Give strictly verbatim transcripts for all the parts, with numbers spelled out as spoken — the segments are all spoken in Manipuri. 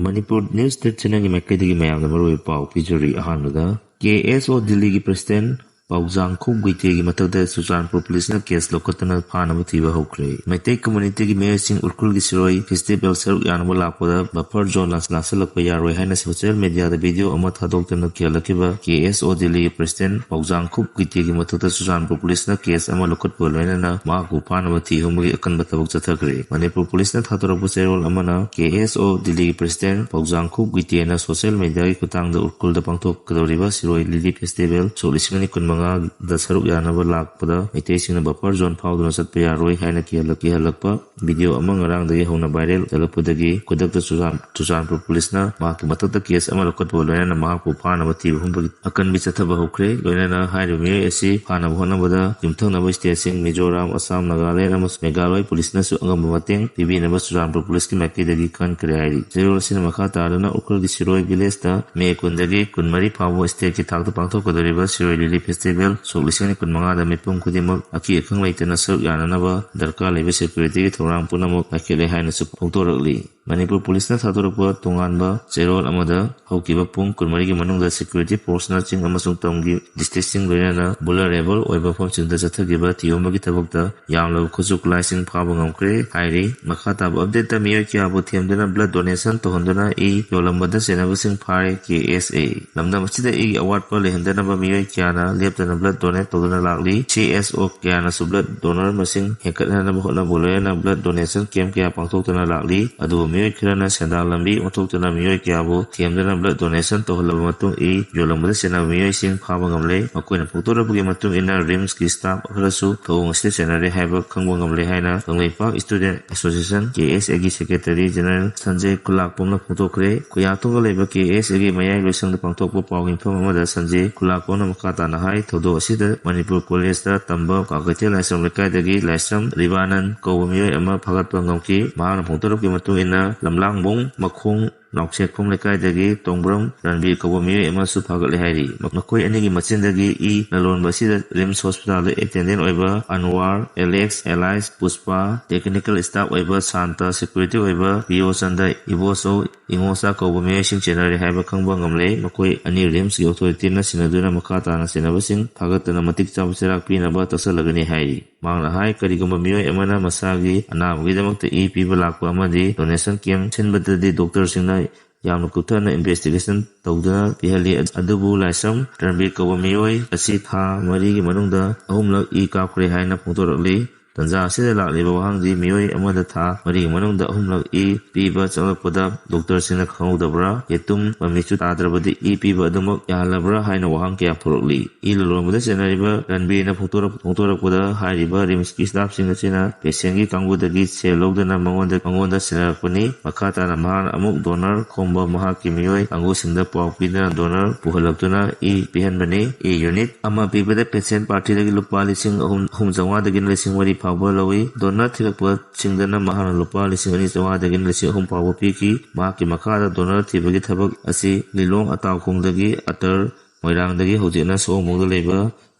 ꯃꯅꯤꯄꯨꯔ ꯅ꯭ꯌꯨꯁ ꯇꯦꯠ ꯆꯦꯅꯦꯜꯒꯤ ꯃꯥꯏꯀꯩꯗꯒꯤ ꯃꯌꯥꯝꯗ ꯃꯔꯨꯑꯣꯏꯕ ꯄꯥꯎ ꯄꯤꯖꯔꯤ꯫ ꯑꯍꯥꯟꯕꯗ, ꯀꯦ ꯑꯦꯁ ꯑꯣ ꯗꯤꯜꯂꯤꯒꯤ ꯄ꯭ꯔꯁꯤꯗꯦꯟ ꯄꯥꯎꯖꯥꯡꯈꯣꯛ ꯒꯨꯏꯇꯦꯒꯤ ꯃꯊꯛꯇ ꯆꯨꯔꯆꯥꯟꯄꯨꯔ ꯄꯨꯂꯤꯁꯅ ꯀꯦꯁ ꯂꯧꯈꯠꯇꯨꯅ ꯐꯥꯅꯕ ꯊꯤꯕ ꯍꯧꯈ꯭ꯔꯦ꯫ ꯃꯩꯇꯩ ꯀꯝꯃ꯭ꯌꯨꯅꯤꯇꯤꯒꯤ ꯃꯤꯑꯣꯏꯁꯤꯡ ꯎꯈ꯭ꯔꯨꯜꯒꯤ ꯁꯤꯔꯣꯏ ꯐꯦꯁꯇꯤꯚꯦꯜ ꯁꯔꯨꯛ ꯌꯥꯅꯕ ꯂꯥꯛꯄꯗ ꯕꯐꯔ ꯖꯣꯟ ꯂꯥꯟ-, ꯂꯥꯟꯁꯤꯜꯂꯛꯄ ꯌꯥꯔꯣꯏ ꯍꯥꯏꯅ ꯁꯣꯁꯤꯌꯦꯜ ꯃꯦꯗꯤꯌꯥꯗ ꯚꯤꯗꯤꯑꯣ ꯑꯃ ꯊꯥꯗꯣꯛꯇꯨꯅ ꯀꯤꯍꯜꯂꯛꯈꯤꯕ ꯀꯦ ꯑꯦꯁ ꯑꯣ ꯗꯤꯜꯂꯤꯒꯤ ꯄ꯭ꯔꯁꯤꯗꯦꯟ ꯄꯥꯎꯖꯥꯡꯈꯣꯛ ꯒꯨꯏꯇꯦꯒꯤ ꯃꯊꯛꯇ ꯆꯨꯔꯆꯥꯟꯄꯨꯔ ꯄꯨꯂꯤꯁꯅ ꯀꯦꯁ ꯑꯃ ꯂꯧꯈꯠꯄꯒ ꯂꯣꯏꯅꯅ ꯃꯍꯥꯛꯄꯨ ꯐꯥꯅꯕ ꯊꯤ ꯍꯨꯝꯕꯒꯤ ꯑꯀꯟꯕ ꯊꯕꯛ ꯆꯠꯊꯈ꯭ꯔꯦ꯫ ꯃꯅꯤꯄꯨꯔ ꯄꯨꯂꯤꯁꯅ ꯊꯥꯗꯣꯔꯛꯄ ꯆꯦꯔꯣꯜ ꯑꯃꯅ ꯀꯦ ꯑꯦꯁ ꯑꯣ ꯗꯤꯜꯂꯤꯒꯤ ꯄ꯭ꯔꯁꯤꯗꯦꯟ ꯄꯥꯎꯖꯥꯡꯈꯣꯛ ꯒꯨꯏꯇꯦꯅ ꯁꯣꯁꯤꯌꯦꯜ ꯃꯦꯗꯤꯌꯥꯒꯤ ꯈꯨꯠꯊꯥꯡꯗ ꯎꯈ꯭ꯔꯨꯜꯗ ꯄꯥꯡꯊꯣꯛꯀꯗꯧꯔꯤꯕ ꯁꯤꯔꯣꯏ ꯂꯤꯂꯤ ꯐꯦꯁꯇꯤꯚꯦꯜ ꯁꯣꯛ ꯂꯤꯁꯤꯡ ꯑꯅꯤ ꯀꯨꯟꯃꯉꯥꯗ ꯁꯔꯨꯛ ꯌꯥꯅꯕ ꯂꯥꯛꯄꯗ ꯃꯩꯇꯩꯁꯤꯡꯅ ꯕꯐꯔ ꯖꯣꯟ ꯐꯥꯎꯗꯨꯅ ꯆꯠꯄ ꯌꯥꯔꯣꯏ ꯍꯥꯏꯅ ꯀꯤꯍꯜꯂꯛ-, ꯀꯤꯍꯜꯂꯛꯄ ꯚꯤꯗꯤꯑꯣ ꯑꯃ ꯉꯔꯥꯡꯗꯒꯤ ꯍꯧꯅ ꯚꯥꯏꯔꯦꯜ ꯆꯠꯂꯛꯄꯗꯒꯤ ꯈꯨꯗꯛꯇ ꯆꯨꯔꯆꯥꯟ-, ꯆꯨꯔꯆꯥꯟꯄꯨꯔ ꯄꯨꯂꯤꯁꯅ ꯃꯍꯥꯛꯀꯤ ꯃꯊꯛꯇ ꯀꯦꯁ ꯑꯃ ꯂꯧꯈꯠꯄꯒ ꯂꯣꯏꯅꯅ ꯃꯍꯥꯛꯄꯨ ꯐꯥꯅꯕ ꯊꯤꯕ ꯍꯨꯝꯕꯒꯤ ꯑꯀꯟꯕꯤ ꯆꯠꯊꯕ ꯍꯧꯈ꯭ꯔꯦ꯫ ꯂꯣꯏꯅꯅ ꯍꯥꯏꯔꯤꯕ ꯃꯤꯑꯣꯏ ꯑꯁꯤ ꯐꯥꯅꯕ ꯍꯣꯠꯅꯕꯗ ꯌꯨꯝꯊꯪꯅꯕ ꯁ꯭ꯇꯦꯠꯁꯤꯡ ꯃꯤꯖꯣꯔꯥꯝ, ꯑꯁꯥꯝ, ꯅꯥꯒꯥꯂꯦꯟ ꯑꯃꯁꯨꯡ ꯃꯦꯘꯥꯂꯣꯏ ꯄꯨꯂꯤꯁꯅꯁꯨ ꯑꯉꯝꯕ ꯃꯇꯦꯡ ꯄꯤꯕꯤꯅꯕ ꯆꯨꯔꯆꯥꯟꯄꯨꯔ ꯄꯨꯂꯤꯁꯀꯤ ꯃꯥꯏꯀꯩꯗꯒꯤ ꯀꯟꯈ꯭ꯔꯦ ꯍꯥꯏꯔꯤ꯫ ꯆꯦꯔꯣꯜ ꯑꯁꯤꯅ ꯃꯈꯥ ꯇꯥꯗꯨꯅ ꯎꯈ꯭ꯔꯨꯜꯒꯤ ꯁꯤꯔꯣꯏ ꯚꯤꯂꯦꯖꯇ ꯃꯦ ꯀꯨꯟꯗꯒꯤ ꯀꯨꯟꯃꯔꯤ ꯐꯥꯎꯕ ꯁ꯭ꯇꯦꯠꯀꯤ ꯊꯥꯛꯇ ꯄꯥꯡꯊꯣꯛꯀꯗꯧꯔꯤꯕ ꯁꯤꯔꯣꯏ ꯂꯤꯂꯤ ꯐꯦꯁꯇꯤꯚꯦꯜ ꯁꯣꯛ ꯂꯤꯁꯤꯡ ꯑꯅꯤ ꯀꯨꯟꯃꯉꯥꯗ ꯃꯤꯄꯨꯝ ꯈꯨꯗꯤꯡꯃꯛ ꯑꯀꯤ ꯑꯈꯪ ꯂꯩꯇꯅ ꯁꯔꯨꯛ ꯌꯥꯅꯅꯕ ꯗꯔꯀꯥꯔ ꯂꯩꯕ ꯁꯦꯀ꯭ꯌꯨꯔꯤꯇꯤꯒꯤ ꯊꯧꯔꯥꯡ ꯄꯨꯝꯅꯃꯛ ꯄꯥꯏꯈꯠꯂꯦ ꯍꯥꯏꯅꯁꯨ ꯐꯣꯡꯗꯣꯔꯛꯂꯤ꯫ ꯃꯅꯤꯄꯨꯔ ꯄꯨꯂꯤꯁꯅ ꯊꯥꯗꯣꯔꯛꯄ ꯇꯣꯉꯥꯟꯕ ꯆꯦꯔꯣꯜ ꯑꯃꯗ ꯍꯧꯈꯤꯕ ꯄꯨꯡ ꯀꯨꯟꯃꯔꯤꯒꯤ ꯃꯅꯨꯡꯗ ꯁꯦꯀ꯭ꯌꯨꯔꯤꯇꯤ ꯐꯣꯔꯁꯅ ꯆꯤꯡ ꯑꯃꯁꯨꯡ ꯇꯝꯒꯤ ꯗꯤꯁꯇ꯭ꯔꯤꯛꯁꯤꯡ ꯂꯣꯏꯅꯅ ꯚꯜꯅꯔꯦꯕꯜ ꯑꯣꯏꯕ ꯃꯐꯝꯁꯤꯡꯗ ꯆꯠꯊꯈꯤꯕ ꯊꯤꯍꯨꯝꯕꯒꯤ ꯊꯕꯛꯇ ꯌꯥꯝꯂꯕ ꯈꯨꯠꯁꯨ ꯈꯨꯠꯂꯥꯏꯁꯤꯡ ꯐꯥꯕ ꯉꯝꯈ꯭ꯔꯦ ꯍꯥꯏꯔꯤ꯫ ꯃꯈꯥ ꯇꯥꯕ ꯑꯞꯗꯦꯠꯇ ꯃꯤꯑꯣꯏ ꯀꯌꯥꯕꯨ ꯊꯦꯝꯗꯨꯅ ꯕ꯭ꯂꯗ ꯗꯣꯅꯦꯁꯟ ꯇꯧꯍꯟꯗꯨꯅ ꯏ ꯌꯣꯜꯂꯝꯕꯗ ꯆꯦꯟꯅꯕꯁꯤꯡ ꯐꯥꯔꯦ ꯀꯦ ꯑꯦꯁ ꯑꯦ꯫ ꯂꯝꯗꯝ ꯑꯁꯤꯗ ꯏꯒꯤ ꯑꯋꯥꯠꯄ ꯂꯩꯍꯟꯗꯅꯕ ꯃꯤꯑꯣꯏ ꯀꯌꯥꯅ ꯂꯦꯞꯇꯅ ꯕ꯭ꯂꯗ ꯗꯣꯅꯦꯠ ꯇꯧꯗꯨꯅ ꯂꯥꯛꯂꯤ꯫ ꯁꯤ ꯑꯦꯁ ꯑꯣ ꯀꯌꯥꯅꯁꯨ ꯕ꯭ꯂꯗ ꯗꯣꯅꯔ ꯃꯁꯤꯡ ꯍꯦꯟꯒꯠꯍꯟꯅꯕ ꯍꯣꯠꯅꯕ ꯂꯣꯏꯅꯅ ꯕ꯭ꯂꯗ ꯗꯣꯅꯦꯁꯟ ꯀꯦꯝꯞ ꯀꯌꯥ ꯄꯥꯡꯊꯣꯛꯇꯨꯅ ꯂꯥꯛꯂꯤ꯫ ꯑꯗꯨꯕꯨ ꯃꯤꯑꯣꯏ ꯈꯔꯅ ꯁꯦꯟꯗꯥꯟ ꯂꯝꯕꯤ ꯑꯣꯟꯊꯣꯛꯇꯨꯅ ꯃꯤꯑꯣꯏ ꯀꯌꯥꯕꯨ ꯊꯦꯝꯗꯨꯅ ꯕ꯭ꯂꯗ ꯗꯣꯅꯦꯁꯟ ꯇꯧꯍꯜꯂꯕ ꯃꯇꯨꯡ ꯏ ꯌꯣꯜꯂꯝꯕꯗ ꯆꯦꯟꯅꯕ ꯃꯤꯑꯣꯏꯁꯤꯡ ꯐꯥꯕ ꯉꯝꯂꯦ꯫ ꯃꯈꯣꯏꯅ ꯐꯣꯡꯗꯣꯔꯛꯄꯒꯤ ꯃꯇꯨꯡ ꯏꯟꯅ ꯔꯤꯝꯁꯀꯤ ꯁ꯭ꯇꯥꯐ ꯈꯔꯁꯨ ꯊꯧꯑꯣꯡ ꯑꯁꯤꯗ ꯆꯦꯟꯅꯔꯦ ꯍꯥꯏꯕ ꯈꯪꯕ ꯉꯝꯂꯦ ꯍꯥꯏꯅ ꯀꯪꯂꯩꯄꯥꯛ ꯁ꯭ꯇꯨꯗꯦꯟꯠ ꯑꯦꯁꯣꯁꯤꯌꯦꯁꯟ, ꯀꯦ ꯑꯦꯁ ꯑꯦꯒꯤ ꯁꯦꯀ꯭ꯔꯦꯇꯔꯤ ꯖꯦꯅꯔꯦꯜ ꯁꯟꯖꯦ ꯈꯨꯂꯥꯛꯄꯝꯅ ꯐꯣꯡꯗꯣꯛꯈ꯭ꯔꯦ꯫ ꯀꯣꯌꯥꯊꯣꯡꯗ ꯂꯩꯕ ꯀꯦ ꯑꯦꯁ ꯑꯦꯒꯤ ꯃꯌꯥꯏ ꯂꯣꯏꯁꯪꯗ ꯄꯥꯡꯊꯣꯛꯄ ꯄꯥꯎ ꯃꯤꯐꯝ ꯑꯃꯗ ꯁꯟꯖꯦ ꯈꯨꯂꯥꯛꯄꯝꯅ ꯃꯈꯥ ꯇꯥꯅ ꯍꯥꯏ, ꯊꯧꯗꯣꯛ ꯑꯁꯤꯗ ꯃꯅꯤꯄꯨꯔ ꯀꯣꯂꯦꯖꯇ ꯇꯝꯕ ꯀ꯭ꯋꯥꯀꯩꯊꯦꯜ ꯂꯥꯏꯁ꯭ꯔꯝ ꯂꯩꯀꯥꯏꯗꯒꯤ ꯂꯥꯏꯁ꯭ꯔꯝ ꯔꯤꯕꯥꯅꯟ ꯀꯧꯕ ꯃꯤꯑꯣꯏ ꯑꯃ ꯐꯥꯒꯠꯄ ꯉꯝꯈꯤ꯫ ꯃꯍꯥꯛꯅ ꯐꯣꯡꯗꯣꯔꯛꯄꯒꯤ ꯃꯇꯨꯡ ꯏꯟꯅ ꯂꯝꯂꯥꯡꯕꯨꯡ ꯃꯈꯣꯡ ꯅꯥꯎꯁꯦꯛꯐꯝ ꯂꯩꯀꯥꯏꯗꯒꯤ ꯇꯣꯡꯕ꯭ꯔꯝ ꯔꯟꯕꯤꯔ ꯀꯧꯕ ꯃꯤꯑꯣꯏ ꯑꯃꯁꯨ ꯐꯥꯒꯠꯂꯦ ꯍꯥꯏꯔꯤ꯫ ꯃꯈꯣꯏ ꯑꯅꯤꯒꯤ ꯃꯆꯤꯟꯗꯒꯤ ꯏ ꯂꯂꯣꯟꯕ ꯑꯁꯤꯗ ꯔꯤꯝꯁ ꯍꯣꯁꯄꯤꯇꯥꯜꯗ ꯑꯦꯇꯦꯟꯗꯦꯟ ꯑꯣꯏꯕ ꯑꯟꯋꯥꯔ, ꯑꯦꯂꯦꯛꯁ, ꯑꯦꯂꯥꯏꯁ, ꯄꯨꯁꯄꯥ, ꯇꯦꯛꯅꯤꯀꯦꯜ ꯁ꯭ꯇꯥꯐ ꯑꯣꯏꯕ ꯁꯥꯟꯇ, ꯁꯦꯀ꯭ꯌꯨꯔꯤꯇꯤ ꯑꯣꯏꯕ ꯕꯤꯑꯣ ꯆꯟꯗ꯭ꯔ, ꯏꯕꯣꯆꯧ, ꯏꯉꯣꯆꯥ ꯀꯧꯕ ꯃꯤꯑꯣꯏꯁꯤꯡ ꯆꯦꯟꯅꯔꯦ ꯍꯥꯏꯕ ꯈꯪꯕ ꯉꯝꯂꯦ꯫ ꯃꯈꯣꯏ ꯑꯅꯤ ꯔꯤꯝꯁꯀꯤ ꯑꯣꯊꯣꯔꯤꯇꯤꯅ ꯁꯤꯟꯅꯗꯨꯅ ꯃꯈꯥ ꯇꯥꯅ ꯆꯦꯟꯅꯕꯁꯤꯡ ꯐꯥꯒꯠꯇꯅ ꯃꯇꯤꯛ ꯆꯥꯕ ꯆꯩꯔꯥꯛ ꯄꯤꯅꯕ ꯇꯛꯁꯜꯂꯒꯅꯤ ꯍꯥꯏꯔꯤ꯫ ꯃꯍꯥꯛꯅ ꯍꯥꯏ, ꯀꯔꯤꯒꯨꯝꯕ ꯃꯤꯑꯣꯏ ꯑꯃꯅ ꯃꯁꯥꯒꯤ ꯑꯅꯥꯕꯒꯤꯗꯃꯛꯇ ꯏ ꯄꯤꯕ ꯂꯥꯛꯄ ꯑꯃꯗꯤ ꯗꯣꯅꯦꯁꯟ ꯀꯦꯝꯞ ꯁꯤꯟꯕꯗꯗꯤ ꯗꯣꯛꯇꯔꯁꯤꯡꯅ ꯌꯥꯝꯅ ꯀꯨꯞꯊꯅ ꯏꯟꯚꯦꯁꯇꯤꯒꯦꯁꯟ ꯇꯧꯗꯨꯅ ꯄꯤꯍꯜꯂꯤ꯫ ꯑꯗꯨꯕꯨ ꯂꯥꯏꯁ꯭ꯔꯝ ꯔꯟꯕꯤꯔ ꯀꯧꯕ ꯃꯤꯑꯣꯏ ꯑꯁꯤ ꯊꯥ ꯃꯔꯤꯒꯤ ꯃꯅꯨꯡꯗ ꯑꯍꯨꯝꯂꯛ ꯏ ꯀꯥꯞꯈ꯭ꯔꯦ ꯍꯥꯏꯅ ꯐꯣꯡꯗꯣꯔꯛꯂꯤ꯫ ꯇꯟꯖꯥ ꯑꯁꯤꯗ ꯂꯥꯛꯂꯤꯕ ꯋꯥꯍꯪꯗꯤ, ꯃꯤꯑꯣꯏ ꯑꯃꯗ ꯊꯥ ꯃꯔꯤꯒꯤ ꯃꯅꯨꯡꯗ ꯑꯍꯨꯝꯂꯛ ꯏ ꯄꯤꯕ ꯆꯪꯂꯛꯄꯗ ꯗꯣꯛꯇꯔꯁꯤꯡꯅ ꯈꯪꯍꯧꯗꯕ꯭ꯔꯥ? ꯌꯦꯇꯨꯝ ꯃꯃꯤꯠꯁꯨ ꯇꯥꯗ꯭ꯔꯕꯗꯤ ꯏ ꯄꯤꯕ ꯑꯗꯨꯃꯛ ꯌꯥꯍꯜꯂꯕ꯭ꯔꯥ ꯍꯥꯏꯅ ꯋꯥꯍꯪ ꯀꯌꯥ ꯊꯣꯔꯛꯂꯤ꯫ ꯏ ꯂꯂꯣꯟꯕꯗ ꯆꯦꯟꯅꯔꯤꯕ ꯔꯟꯕꯤꯔꯅ ꯐꯣꯡꯗꯣꯔꯛ-, ꯐꯣꯡꯗꯣꯔꯛꯄꯗ, ꯍꯥꯏꯔꯤꯕ ꯔꯤꯝꯁꯀꯤ ꯁ꯭ꯇꯥꯐꯁꯤꯡ ꯑꯁꯤꯅ ꯄꯦꯁꯦꯟꯒꯤ ꯀꯥꯡꯕꯨꯗꯒꯤ ꯁꯦꯜ ꯂꯧꯗꯨꯅ ꯃꯉꯣꯟꯗ, ꯃꯉꯣꯟꯗ ꯁꯤꯟꯅꯔꯛꯄꯅꯤ꯫ ꯃꯈꯥ ꯇꯥꯅ ꯃꯍꯥꯛꯅ ꯑꯃꯨꯛ ꯗꯣꯅꯔ ꯈꯣꯝꯕ ꯃꯍꯥꯛꯀꯤ ꯃꯤꯑꯣꯏ ꯀꯥꯡꯕꯨꯁꯤꯡꯗ ꯄꯥꯎ ꯄꯤꯗꯨꯅ ꯗꯣꯅꯔ ꯄꯨꯍꯜꯂꯛꯇꯨꯅ ꯏ ꯄꯤꯍꯟꯕꯅꯤ꯫ ꯏ ꯌꯨꯅꯤꯠ ꯑꯃ ꯄꯤꯕꯗ ꯄꯦꯁꯦꯟ ꯄꯥꯔꯇꯤꯗꯒꯤ ꯂꯨꯄꯥ ꯂꯤꯁꯤꯡ ꯑꯍꯨꯝ, ꯑꯍꯨꯝ ꯆꯥꯝꯃꯉꯥꯗꯒꯤꯅ ꯂꯤꯁꯤꯡ ꯃꯔꯤ ꯐꯥꯎꯕ ꯂꯧꯏ꯫ ꯗꯣꯅꯔ ꯊꯤꯔꯛꯄꯁꯤꯡꯗꯅ ꯃꯍꯥꯛꯅ ꯂꯨꯄꯥ ꯂꯤꯁꯤꯡ ꯑꯅꯤ ꯆꯥꯝꯃꯉꯥꯗꯒꯤꯅ ꯂꯤꯁꯤꯡ ꯑꯍꯨꯝ ꯐꯥꯎꯕ ꯄꯤꯈꯤ꯫ ꯃꯍꯥꯛꯀꯤ ꯃꯈꯥꯗ ꯗꯣꯅꯔ ꯊꯤꯕꯒꯤ ꯊꯕꯛ ꯑꯁꯤ ꯂꯤꯂꯣꯡ ꯑꯇꯥꯎꯈꯣꯡꯗꯒꯤ ꯑꯇꯔ ꯃꯣꯏꯔꯥꯡꯗꯒꯤ ꯍꯧꯖꯤꯛꯅ ꯁꯑꯣꯝꯕꯨꯡꯗ ꯂꯩꯕ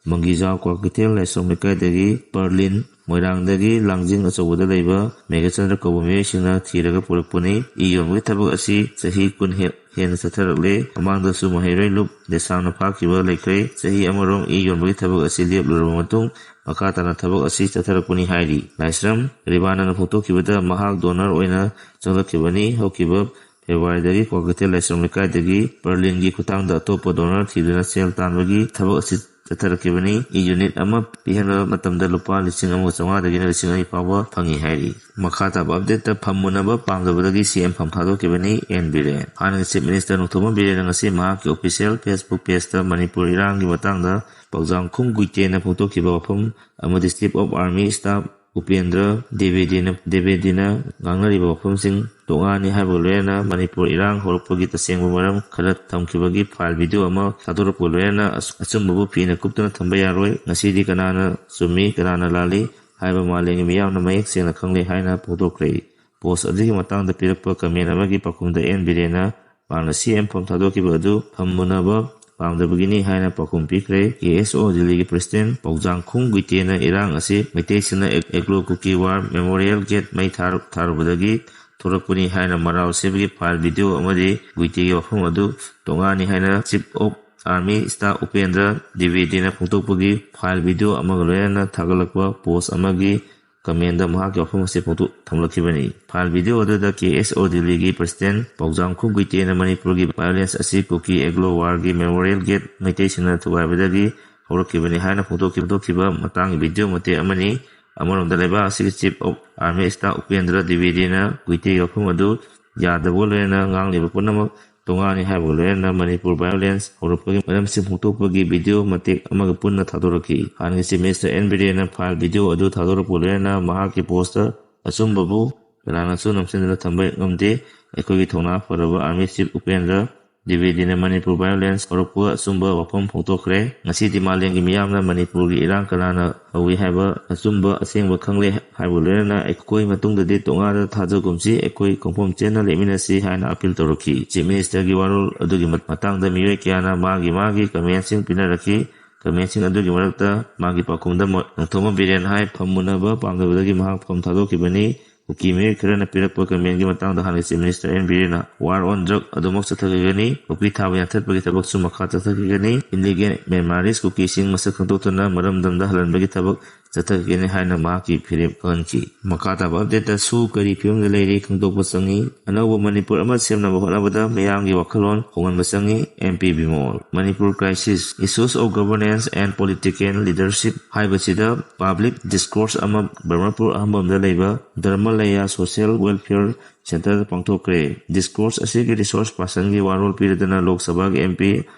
ꯃꯪꯒꯤꯖꯥꯎ ꯀ꯭ꯋꯥꯀꯩꯊꯦꯜ ꯂꯥꯏꯁ꯭ꯔꯝ ꯂꯩꯀꯥꯏꯗꯒꯤ ꯄꯔꯂꯤꯟ, ꯃꯣꯏꯔꯥꯡꯗꯒꯤ ꯂꯥꯡꯖꯤꯡ ꯑꯆꯧꯕꯗ ꯂꯩꯕ ꯃꯦꯘꯆꯟꯗ꯭ꯔ ꯀꯧꯕ ꯃꯤꯑꯣꯏꯁꯤꯡꯅ ꯊꯤꯔꯒ ꯄꯨꯔꯛꯄꯅꯤ꯫ ꯏ ꯌꯣꯟꯕꯒꯤ ꯊꯕꯛ ꯑꯁꯤ ꯆꯍꯤ ꯀꯨꯟ ꯍꯦ-, ꯍꯦꯟꯅ ꯆꯠꯊꯔꯛꯂꯦ꯫ ꯃꯃꯥꯡꯗꯁꯨ ꯃꯍꯩꯔꯣꯏ ꯂꯨꯞ ꯗꯦꯁꯥꯝꯅ ꯐꯥꯈꯤꯕ ꯂꯩꯈ꯭ꯔꯦ꯫ ꯆꯍꯤ ꯑꯃꯔꯣꯝ ꯏ ꯌꯣꯟꯕꯒꯤ ꯊꯕꯛ ꯑꯁꯤ ꯂꯦꯞꯂꯨꯔꯕ ꯃꯇꯨꯡ, ꯃꯈꯥ ꯇꯥꯅ ꯊꯕꯛ ꯑꯁꯤ ꯆꯠꯊꯔꯛꯄꯅꯤ ꯍꯥꯏꯔꯤ꯫ ꯂꯥꯏꯁ꯭ꯔꯝ ꯔꯤꯕꯥꯅꯟꯗ ꯐꯣꯡꯗꯣꯛꯈꯤꯕꯗ, ꯃꯍꯥꯛ ꯗꯣꯅꯔ ꯑꯣꯏꯅ ꯆꯪꯂꯛꯈꯤꯕꯅꯤ꯫ ꯍꯧꯈꯤꯕ ꯐꯦꯕ꯭ꯔꯨꯋꯥꯔꯤꯗꯒꯤ ꯀ꯭ꯋꯥꯀꯩꯊꯦꯜ ꯂꯥꯏꯁ꯭ꯔꯝ ꯂꯩꯀꯥꯏꯗꯒꯤ ꯄꯔꯂꯤꯟꯒꯤ ꯈꯨꯠꯊꯥꯡꯗ ꯑꯇꯣꯞꯄ ꯗꯣꯅꯔ ꯊꯤꯗꯨꯅ ꯁꯦꯜ ꯇꯥꯟꯕꯒꯤ ꯊꯕꯛ ꯑꯁꯤ ꯆꯠꯊꯔꯛꯈꯤꯕꯅꯤ꯫ ꯏ ꯌꯨꯅꯤꯠ ꯑꯃ ꯄꯤꯍꯟꯕ ꯃꯇꯝꯗ ꯂꯨꯄꯥ ꯂꯤꯁꯤꯡ ꯑꯃꯒ ꯆꯥꯝꯃꯉꯥꯗꯒꯤꯅ ꯂꯤꯁꯤꯡ ꯑꯅꯤ ꯐꯥꯎꯕ ꯐꯪꯏ ꯍꯥꯏꯔꯤ꯫ ꯃꯈꯥ ꯇꯥꯕ ꯑꯞꯗꯦꯠꯇ, ꯐꯝ ꯃꯨꯟꯅꯕ ꯄꯥꯝꯗꯕꯗꯒꯤ ꯁꯤ ꯑꯦꯝ ꯐꯝ ꯊꯥꯗꯣꯛꯈꯤꯕꯅꯤ ꯑꯦꯟ ꯕꯤꯔꯦꯟ꯫ ꯍꯥꯟꯅꯒꯤ ꯆꯤꯐ ꯃꯤꯅꯤꯁꯇꯔ ꯅꯣꯡꯊꯣꯝꯕꯝ ꯕꯤꯔꯦꯟꯅ ꯉꯁꯤ ꯃꯍꯥꯛꯀꯤ ꯑꯣꯐꯤꯁꯤꯌꯦꯜ ꯐꯦꯁꯕꯨꯛ ꯄꯦꯖꯇ ꯃꯅꯤꯄꯨꯔ ꯏꯔꯥꯡꯒꯤ ꯃꯇꯥꯡꯗ ꯄꯥꯎꯖꯥꯡꯈꯨꯝ ꯒꯨꯏꯇꯦꯟꯅ ꯐꯣꯡꯗꯣꯛꯈꯤꯕ ꯋꯥꯐꯝ ꯑꯃꯗꯤ chief of army staff Upendra ꯗ꯭ꯋꯤꯕꯦꯗꯤꯅ, ꯗ꯭ꯋꯤꯕꯦꯗꯤꯅ ꯉꯥꯡꯅꯔꯤꯕ ꯋꯥꯐꯝꯁꯤꯡ ꯇꯣꯉꯥꯟꯅꯤ ꯍꯥꯏꯕꯒ ꯂꯣꯏꯅꯅ ꯃꯅꯤꯄꯨꯔ ꯏꯔꯥꯡ ꯍꯧꯔꯛꯄꯒꯤ ꯇꯁꯦꯡꯕ ꯃꯔꯝ ꯈꯔ ꯊꯝꯈꯤꯕꯒꯤ ꯐꯥꯏꯜ ꯚꯤꯗꯤꯑꯣ ꯑꯃ ꯊꯥꯗꯣꯔꯛꯄꯒ ꯂꯣꯏꯅꯅ ꯑꯆ-, ꯑꯆꯨꯝꯕꯕꯨ ꯐꯤꯅ ꯀꯨꯞꯇꯨꯅ ꯊꯝꯕ ꯌꯥꯔꯣꯏ꯫ ꯉꯁꯤꯗꯤ ꯀꯅꯥꯅ ꯆꯨꯝꯃꯤ, ꯀꯅꯥꯅ ꯂꯥꯜꯂꯤ ꯍꯥꯏꯕ ꯃꯥꯂꯦꯝꯒꯤ ꯃꯤꯌꯥꯝꯅ ꯃꯌꯦꯛ ꯁꯦꯡꯅ ꯈꯪꯂꯦ ꯍꯥꯏꯅ ꯐꯣꯡꯗꯣꯛꯈ꯭ꯔꯦ꯫ ꯄꯣꯁ ꯑꯗꯨꯒꯤ ꯃꯇꯥꯡꯗ ꯄꯤꯔꯛꯄ ꯀꯃꯦꯟ ꯑꯃꯒꯤ ꯄꯥꯎꯈꯨꯝꯗ ꯑꯦꯟ ꯕꯤꯔꯦꯟꯅ ꯃꯍꯥꯛꯅ ꯁꯤ ꯑꯦꯝ ꯐꯝ ꯊꯥꯗꯣꯛꯈꯤꯕ ꯑꯗꯨ ꯐꯝ ꯃꯨꯟꯅꯕ ꯄꯥꯝꯗꯕꯒꯤꯅꯤ ꯍꯥꯏꯅ ꯄꯥꯎꯈꯨꯝ ꯄꯤꯈ꯭ꯔꯦ꯫ ꯀꯦ ꯑꯦꯁ ꯑꯣ ꯗꯤꯜꯂꯤꯒꯤ ꯄ꯭ꯔꯁꯤꯗꯦꯟ ꯄꯥꯎꯖꯥꯡꯈꯨꯝ ꯒꯨꯏꯇꯦꯅ ꯏꯔꯥꯡ ꯑꯁꯤ ꯃꯩꯇꯩꯁꯤꯡꯅ ꯑꯦ-, ꯑꯦꯒ꯭ꯂꯣ ꯀꯨꯀꯤ ꯋꯥꯔ ꯃꯦꯃꯣꯔꯤꯌꯦꯜ ꯒꯦꯠ ꯃꯩ ꯊꯥꯔ-, ꯊꯥꯔꯨꯕꯗꯒꯤ ꯊꯣꯔꯛꯄꯅꯤ ꯍꯥꯏꯅ ꯃꯔꯥꯜ ꯁꯤꯕꯒꯤ ꯐꯥꯏꯜ ꯚꯤꯗꯤꯑꯣ ꯑꯃꯗꯤ ꯒꯨꯏꯇꯦꯒꯤ ꯋꯥꯐꯝ ꯑꯗꯨ ꯇꯣꯉꯥꯅꯤ ꯍꯥꯏꯅ chief of army staff Upendra ꯗ꯭ꯋꯤꯕꯦꯗꯤꯅ ꯐꯣꯡꯗꯣꯛꯄꯒꯤ ꯐꯥꯏꯜ ꯚꯤꯗꯤꯑꯣ ꯑꯃꯒ ꯂꯣꯏꯅꯅ ꯊꯥꯒꯠꯂꯛꯄ ꯄꯣꯁ ꯑꯃꯒꯤ ꯀꯃꯦꯟꯗ ꯃꯍꯥꯛꯀꯤ ꯋꯥꯐꯝ ꯑꯁꯤ ꯐꯣꯡꯗꯣꯛ-, ꯊꯝꯂꯛꯈꯤꯕꯅꯤ꯫ ꯐꯥꯏꯜ ꯚꯤꯗꯤꯑꯣ ꯑꯗꯨꯗ ꯀꯦ ꯑꯦꯁ ꯑꯣ ꯗꯤꯜꯂꯤꯒꯤ ꯄ꯭ꯔꯁꯤꯗꯦꯟ ꯄꯥꯎꯖꯥꯡꯈꯨꯝ ꯒꯨꯏꯇꯦꯅ ꯃꯅꯤꯄꯨꯔꯒꯤ ꯚꯥꯏꯑꯣꯂꯦꯟꯁ ꯑꯁꯤ ꯀꯨꯀꯤ ꯑꯦꯒ꯭ꯂꯣ ꯋꯥꯔꯒꯤ ꯃꯦꯃꯣꯔꯤꯌꯦꯜ ꯒꯦꯠ ꯃꯩꯇꯩꯁꯤꯡꯅ ꯊꯨꯒꯥꯏꯕꯗꯒꯤ ꯍꯧꯔꯛꯈꯤꯕꯅꯤ ꯍꯥꯏꯅ ꯐꯣꯡꯗꯣꯛꯈꯤ-, ꯐꯣꯡꯗꯣꯛꯈꯤꯕ ꯃꯇꯥꯡꯒꯤ ꯚꯤꯗꯤꯑꯣ ꯃꯇꯦꯛ ꯑꯃꯅꯤ꯫ ꯑꯃꯔꯣꯝꯗ ꯂꯩꯕꯥꯛ ꯑꯁꯤꯒꯤ chief of army staff Upendra ꯗ꯭ꯋꯤꯕꯦꯗꯤꯅ ꯒꯨꯏꯇꯦꯒꯤ ꯋꯥꯐꯝ ꯑꯗꯨ ꯌꯥꯗꯕꯒ ꯂꯣꯏꯅꯅ ꯉꯥꯡꯂꯤꯕ ꯄꯨꯝꯅꯃꯛ ꯇꯣꯉꯥꯅꯤ ꯍꯥꯏꯕꯒ ꯂꯣꯏꯅꯅ ꯃꯅꯤꯄꯨꯔ ꯚꯥꯏꯑꯣꯂꯦꯟꯁ ꯍꯧꯔꯛꯄꯒꯤ ꯃꯔꯝꯁꯤꯡ ꯐꯣꯡꯗꯣꯛꯄꯒꯤ ꯚꯤꯗꯤꯑꯣ ꯃꯇꯦꯛ ꯑꯃꯒ ꯄꯨꯟꯅ ꯊꯥꯗꯣꯔꯛꯈꯤ꯫ ꯍꯥꯟꯅꯒꯤ ꯆꯤꯐ ꯃꯤꯅꯤꯁꯇꯔ ꯑꯦꯟ ꯕꯤꯔꯦꯟꯅ ꯐꯥꯏꯜ ꯚꯤꯗꯤꯑꯣ ꯑꯗꯨ ꯊꯥꯗꯣꯔꯛꯄꯒ ꯂꯣꯏꯅꯅ ꯃꯍꯥꯛꯀꯤ ꯄꯣꯁꯇ ꯑꯆꯨꯝꯕꯕꯨ ꯀꯅꯥꯅꯁꯨ ꯅꯝꯁꯤꯟꯗꯨꯅ ꯊꯝꯕ ꯉꯝꯗꯦ꯫ ꯑꯩꯈꯣꯏꯒꯤ ꯊꯧꯅꯥ ꯐꯔꯕ army chief Upendra ꯗ꯭ꯋꯤꯕꯦꯗꯤꯅ Manipur violence ꯍꯧꯔꯛꯄ ꯑꯆꯨꯝꯕ ꯋꯥꯐꯝ ꯐꯣꯡꯗꯣꯛꯈ꯭ꯔꯦ꯫ ꯉꯁꯤꯗꯤ ꯃꯥꯂꯦꯝꯒꯤ ꯃꯤꯌꯥꯝꯅ ꯃꯅꯤꯄꯨꯔꯒꯤ ꯏꯔꯥꯡ ꯀꯅꯥꯅ ꯍꯧꯏ ꯍꯥꯏꯕ ꯑꯆꯨꯝꯕ ꯑꯁꯦꯡꯕ ꯈꯪꯂꯦ ꯍꯥꯏꯕꯒ ꯂꯣꯏꯅꯅ ꯑꯩꯈꯣꯏ ꯃꯇꯨꯡꯗꯗꯤ ꯇꯣꯉꯥꯟꯅ ꯊꯥꯖꯒꯨꯝꯁꯤ, ꯑꯩꯈꯣꯏ ꯈꯣꯡꯐꯝ ꯆꯦꯟꯅ ꯂꯦꯞꯃꯤꯟꯅꯁꯤ ꯍꯥꯏꯅ ꯑꯄꯤꯜ ꯇꯧꯔꯛꯈꯤ꯫ ꯆꯤꯐ ꯃꯤꯅꯤꯁꯇꯔꯒꯤ ꯋꯥꯔꯣꯜ ꯑꯗꯨꯒꯤ ꯃꯇꯥꯡꯗ ꯃꯤꯑꯣꯏ ꯀꯌꯥꯅ ꯃꯥꯒꯤ ꯃꯥꯒꯤ ꯀꯃꯦꯟꯁꯤꯡ ꯄꯤꯅꯔꯛꯈꯤ꯫ ꯀꯃꯦꯟꯁꯤꯡ ꯑꯗꯨꯒꯤ ꯃꯔꯛꯇ ꯃꯥꯒꯤ ꯄꯥꯎꯈꯨꯝꯗ ꯃꯣ-, ꯅꯣꯡꯊꯣꯝꯕꯝ ꯕꯤꯔꯦꯟ ꯍꯥꯏ ꯐꯝ ꯃꯨꯟꯅꯕ ꯄꯥꯝꯗꯕꯗꯒꯤ ꯃꯍꯥꯛ ꯐꯝ ꯊꯥꯗꯣꯛꯈꯤꯕꯅꯤ꯫ ꯀꯨꯀꯤ ꯃꯤꯑꯣꯏ ꯈꯔꯅ ꯄꯤꯔꯛꯄ ꯀꯃꯦꯟꯒꯤ ꯃꯇꯥꯡꯗ ꯍꯥꯟꯅꯒꯤ ꯆꯤꯐ ꯃꯤꯅꯤꯁꯇꯔ ꯑꯦꯟ ꯕꯤꯔꯦꯟꯅ, "War on drug ꯑꯗꯨꯃꯛ ꯆꯠꯊꯈꯤꯒꯅꯤ, ꯅꯨꯄꯤ ꯊꯥꯕ ꯌꯥꯟꯊꯠꯄꯒꯤ ꯊꯕꯛꯁꯨ ꯃꯈꯥ ꯆꯠꯊꯈꯤꯒꯅꯤ, ꯏꯂꯤꯒꯦꯟ ꯃ꯭ꯌꯥꯟꯃꯥꯔꯤꯁ ꯀꯨꯀꯤꯁꯤꯡ ꯃꯁꯛ ꯈꯪꯗꯣꯛꯇꯨꯅ ꯃꯔꯝꯗꯝꯗ ꯍꯜꯍꯟꯕꯒꯤ ꯊꯕꯛ ꯆꯠꯊꯈꯤꯒꯅꯤ" ꯍꯥꯏꯅ ꯃꯍꯥꯛꯀꯤ ꯐꯤꯔꯦꯞ ꯈꯪꯍꯟꯈꯤ꯫ ꯃꯈꯥ ꯇꯥꯕ ꯑꯞꯗꯦꯠꯇ ꯁꯨ ꯀꯔꯤ ꯐꯤꯕꯝꯗ ꯂꯩꯔꯤ ꯈꯪꯗꯣꯛꯄ ꯆꯪꯏ꯫ ꯑꯅꯧꯕ ꯃꯅꯤꯄꯨꯔ ꯑꯃ ꯁꯦꯝꯅꯕ ꯍꯣꯠꯅꯕꯗ ꯃꯤꯌꯥꯝꯒꯤ ꯋꯥꯈꯜꯂꯣꯟ ꯍꯣꯡꯍꯟꯕ ꯆꯪꯏ, M P Bimol. Manipur Crisis, Issues of Governance and Political Leadership ꯍꯥꯏꯕꯁꯤꯗ ꯄꯕ꯭ꯂꯤꯛ ꯗꯤꯁꯀꯣꯔꯁ ꯑꯃ ꯕ꯭ꯔꯍꯃꯄꯨꯔ ꯑꯍꯝꯕꯝꯗ ꯂꯩꯕ ꯙꯔꯃꯂꯌꯥ ꯁꯣꯁꯤꯌꯦꯜ ꯋꯦꯜꯐꯤꯌꯔ ꯁꯦꯟꯇꯔꯗ ꯄꯥꯡꯊꯣꯛꯈ꯭ꯔꯦ꯫ ꯗꯤꯁꯀꯣꯔꯁ ꯑꯁꯤꯒꯤ ꯔꯤꯁꯣꯔꯁ ꯄꯥꯔꯁꯟꯒꯤ ꯋꯥꯔꯣꯜ ꯄꯤꯔꯗꯨꯅ ꯂꯣꯛ ꯁꯚꯥꯒꯤ ꯑꯦꯝ ꯄꯤ